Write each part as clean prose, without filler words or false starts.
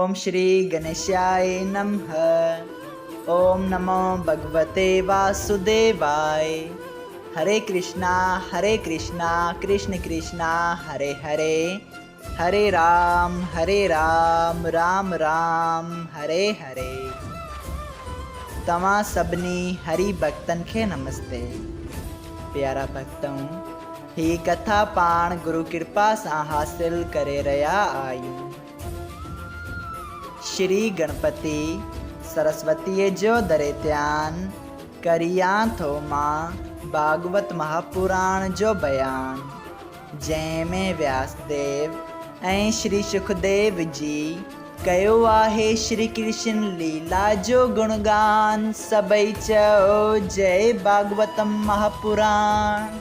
اوم شري گنيشاء نمه اوم نمو ڀڳوتي واسوديواء هري ڪرشنا هري ڪرشنا ڪرشن ڪرشنا هري هري هري رام هري رام رام رام هري هري. توهان سڀني هري ڀڳتن کي نمستي. پيارا ڀڳتؤ! هي ڪٿا پاڻ گرو ڪرپا سان حاصل ڪري رهيا آهيون. شري گڻپتي سرسوتيء جو دريتيان ڪريان ٿو مان ڀاڳوت مهاپراڻ جو بيان، جنهن ۾ وياس ديو ۽ شري شڪديو جي ڪيو آهي شري ڪرشن ليلا جو گڻگان، سڀئي چئو جئي ڀاڳوتم مهاپراڻ.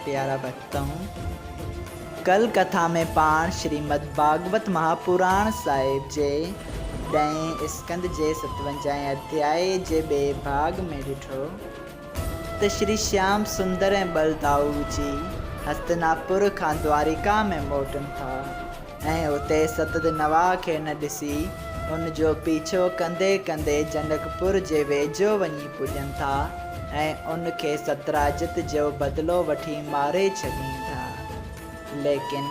پيارا ڀڳتؤ! ڪل ڪٿا ۾ پاڻ شريمد ڀاڳوت مهاپراڻ صاحب جي ڏهين اسڪنڌ جي ستونجاهين اڌيائي جي ٻئي ڀاڳ ۾ ڏٺو ته شري شيام سندر ۽ ٻلدائو جي هستناپور کان دواريڪا ۾ موٽن ٿا ۽ اتي ستد نوا کي نه ڏسي ان جو پيڇو ڪندي ڪندي جنڪپور جي ويجهو وڃي پڄن ٿا ۽ ان کي ستراجت جو بدلو وٺي ماري ڇڏين ٿا. ليڪن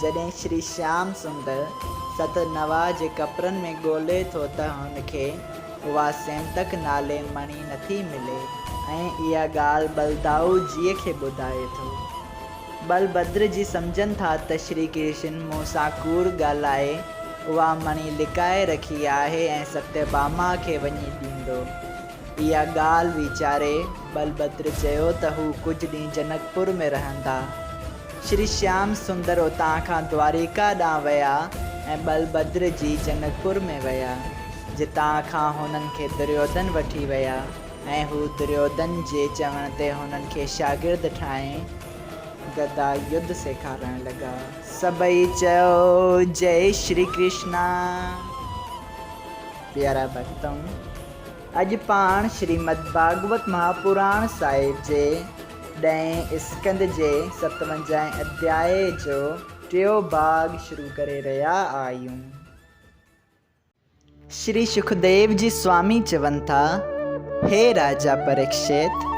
جڏهن شري شيام سندر ست نوا جي ڪپڙن ۾ ڳولي ٿو ته هن کي اها سيمتڪ نالي مڻي نٿي ملي ۽ اها ڳالهه ٻلدائو جيء کي ٻڌائي ٿو. ٻلڀدر جي سمجهن ٿا ته شري ڪرشن مون سان ڪوڙ ڳالهائي اها مڻي لڪائي رکي آهي ۽ ستيڀاما کي وڃي ڏيندو. اها ڳالهه ويچاري ٻلڀدر چيو ته هو ڪجهه ڏينهن جنڪپور ۾ رهندا. شري شيام سندر اتان کان دواريڪا ڏانهن ويا ۽ ٻلڀدر جي جنڪپور ۾ ويا، جتان کان هنن کي دريوڌن وٺي ويا ۽ هو دريوڌن جي چوڻ تي هنن کي شاگرد ٺاهي گدا يڌ سيکارڻ لڳا. سڀئي چيو جئي شري ڪرشنا. پيارا ڀڳتؤ! اڄ پاڻ شريمد ڀاڳوت مهاپراڻ صاحب جي ڏهين اسڪنڌ جي ستونجاهين اڌيائي جو ٽيون ڀاڳ شروع ڪري رهيا آهيون. شري شڪديو جي سوامي چون ٿا، هي راجا پريڪشت!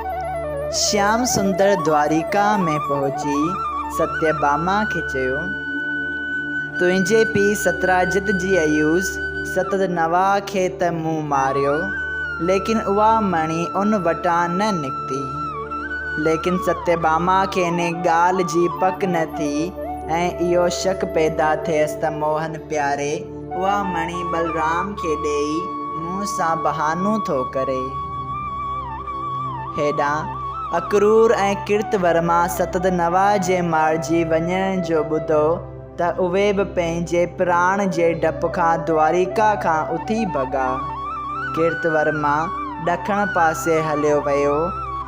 شيام سندر دواريڪا ۾ پهچي ستيڀاما کي چيو، تنهنجي پيء ستراجت جي عيوض ستت نوا کي ته مون ماريو، ليڪن اها مڻي ان وٽان نه نڪتي. ليڪن ستيڀاما کي انهي ڳالهه جي پڪ نه ٿي ۽ اهو شڪ پيدا ٿيس ته موهن پياري اها مڻي ٻلرام کي ڏيئي مون سان بهانو ٿو ڪري. هيڏانهن اڪرور ۽ ڪرت ورما ستت نوا جي مارجي وڃڻ جو ٻڌو ته اهي به پنهنجي پراڻ جي ڊپ کان دواريڪا کان اٿي ڀڳا. ڪرت ورما ڏکڻ پاسي هليو ويو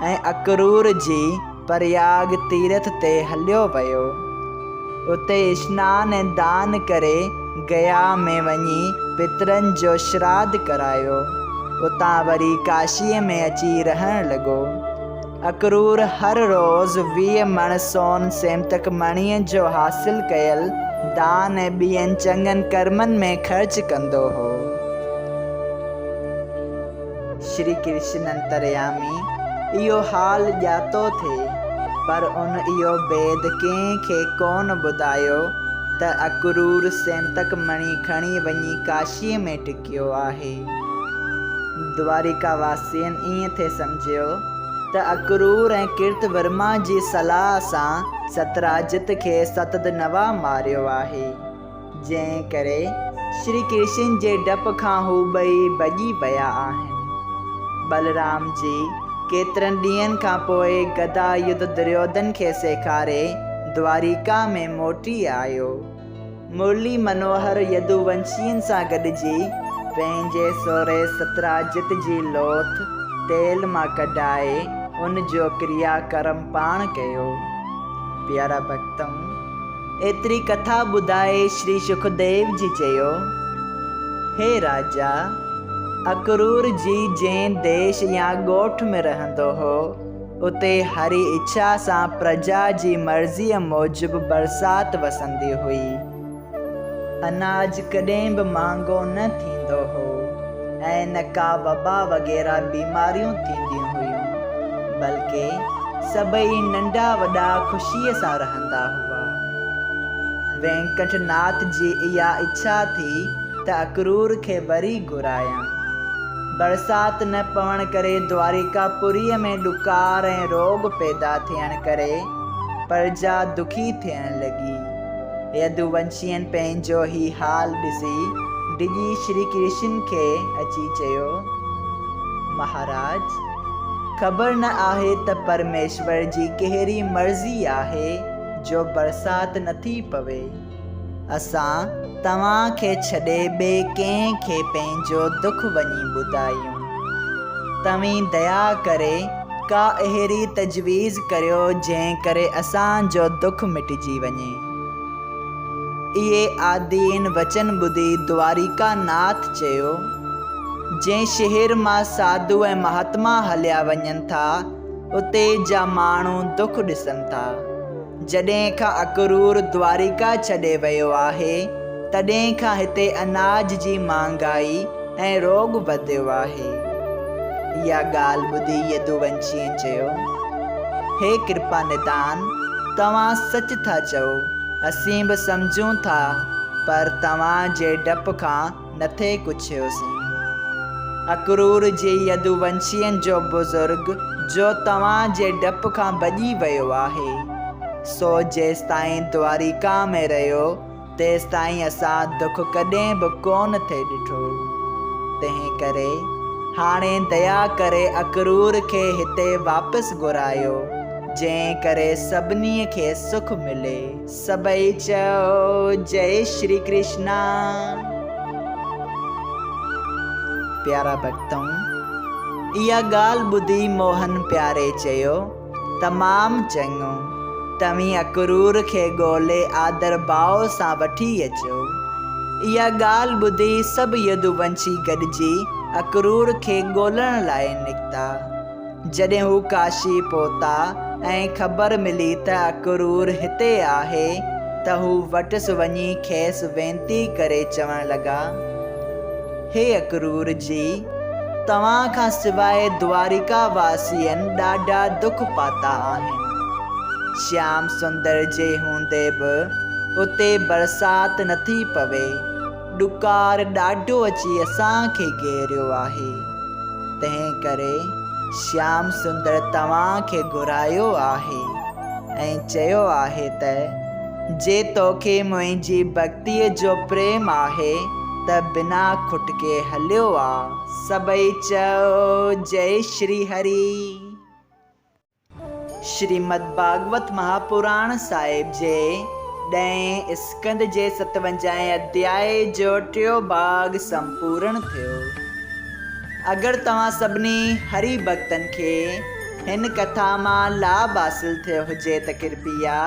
۽ اڪرور جي پرياڳ تيرٿ تي هليو ويو. اتي اشنان ۽ دان ڪري گيا ۾ وڃي پترن جو شراڌ ڪرايو. اتان وري ڪاشيء ۾ اچي رهڻ لڳو. اڪرور هر روز 20 مڻ سون سيمتڪ مڻيء جو حاصل ڪيل دان ۽ ٻين چڱن ڪرمن ۾ خرچ ڪندو هو. شري ڪرشن انتريامي اهو حال ڄاتو ٿي، پر ان اهو ڀيد ڪنهن کي ڪونه ٻڌايو ته اڪرور سيمتڪ مڻي کڻي وڃي ڪاشيء ۾ ٽڪيو آهي. دواريڪا واسين ائين ٿي سمجهيو ته اڪرور ۽ ڪرت ورما جي صلاح سان ستراجت کي ستدنوا ماريو آهي، جنهن ڪري شري ڪرشن جي ڊپ کان هو ٻئي ڀڄي ويا آهن. ٻلرام جي ڪيترن ڏينهن کان پوء گدا يڌ دريوڌن کي سيکاري دواريڪا ۾ موٽي آيو. مرلي منوهر يدوونشين سان گڏجي پنهنجي سهري ستراجت جي لوٿ تيل مان ڪڍائي ان جو ڪريا ڪرم پاڻ ڪيو. پيارا ڀڳتؤ! ايتري ڪٿا ٻڌائي شري شڪديو جي چيو، هي راجا! اڪرور جي جنهن ديش يا ڳوٺ ۾ رهندو هو، اتي هري اڇا سان پرجا جي مرضيء موجب برسات وسندي هئي. اناج ڪڏهن به مهانگو نه ٿيندو هو ۽ نه ڪا وبا وغيره بيماريون ٿينديون هيون، بلڪه سڀئي ننڍا وڏا خوشيء سان رهندا هئا. وينڪٽ ناٿ جي اها اڇا ٿي ته اڪرور کي وري گهرايان. برسات نه پوڻ ڪري دواريڪا پوريء ۾ ڏڪار ۽ روڳ پيدا ٿيڻ ڪري پرجا دکي ٿيڻ لڳي. يدوونشين پنهنجو هي حال ڏسي ڊڄي شري ڪرشن کي اچي چيو، مهاراج! خبر نه آهي ته پرميشور جي ڪهڙي مرضي آهي جو برسات نٿي پوي. اسان توهان کي ڇڏي ٻئي ڪنهن کي پنهنجو دک وڃي ٻڌايون. توهين ديا ڪري ڪا اهڙي تجويز ڪريو جنهن ڪري اسان جو دک مٽجي وڃي. اهي آدين وچن ٻڌي دواريڪا ناٿ چيو، جنهن شهر مان ساڌو ۽ مهاتما هليا وڃن ٿا، اتي جا ماڻهو دک ڏسن ٿا. جڏهن کان اڪرور دواريڪا ڇڏي ويو آهي، تڏهن کان هتي اناج جي مهانگائي ۽ روڳ وڌيو آهي. اها ڳالهه ٻڌي يدوونشين چيو، هي ڪرپا ندان، توهان سچ ٿا چئو، اسين به سمجهون ٿا، پر توهان جي ڊپ کان نٿي ڪڇيوسين. اڪرور جي يدوونشين جو بزرگ جو توهان جي ڊپ کان ڀڄي ويو آهي، سو جيستائين دواريڪا ۾ رهيو، تيستائين اسان دک ڪڏهن به ڪونه ٿي ڏٺو. تنهن ڪري هاڻي ديا ڪري اڪرور کي هتي واپس گهرايو، جنهن ڪري سڀني کي سک ملي. سڀئي چئو جئي شري ڪرشنا. پيارا ڀڳتؤ! اها ڳالهه ٻڌي موهن پياري چيو، تمام چڱو، توهين اڪرور کي ڳولي آدر ڀاء سان وٺي اچو. اها ڳالهه ٻڌي سڀ يدوونشي گڏجي اڪرور کي ڳولڻ لاء نڪتا. جڏهن هو ڪاشي پهتا ۽ خبر ملي ته اڪرور هتي آهي ته هو وٽس وڃي کيس وينتي ڪري چوڻ لڳا، هي اڪرور جي! توهان کان سواء دواريڪا واسين ڏاڍا دک پاتا آهن. شيام سندر جي هوندي به اتي برسات نٿي پوي. ڏڪار ڏاڍو اچي اسان کي گهيريو آهي. تنهن ڪري شيام سندر توهان کي گهرايو آهي ۽ چيو آهي ته جي توکي منهنجي ڀڳتيء جو پريم آهي ته بنا کٽڪي هليو آ. سڀئي چئو جئي شري هري. شريمد ڀاڳوت مهاپراڻ صاحب جي ڏهين اسڪنڌ جي ستونجاهين اڌيائي جو ٽيو ڀاڳ سمپورڻ ٿيو. اگر توهان سڀني هري ڀڳتن کي هن ڪٿا مان لاڀ حاصل ٿيو هجي ته ڪرپيا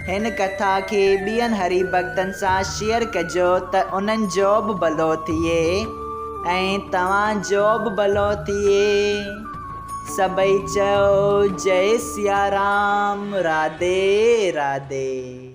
هن ڪٿا کي ٻين هري ڀڳتن سان شيئر ڪجو ته انهن جو به ڀلو ٿئي ۽ توهان جو به ڀلو ٿئي. سڀئي چئو جئي سيارام راڌي راڌي.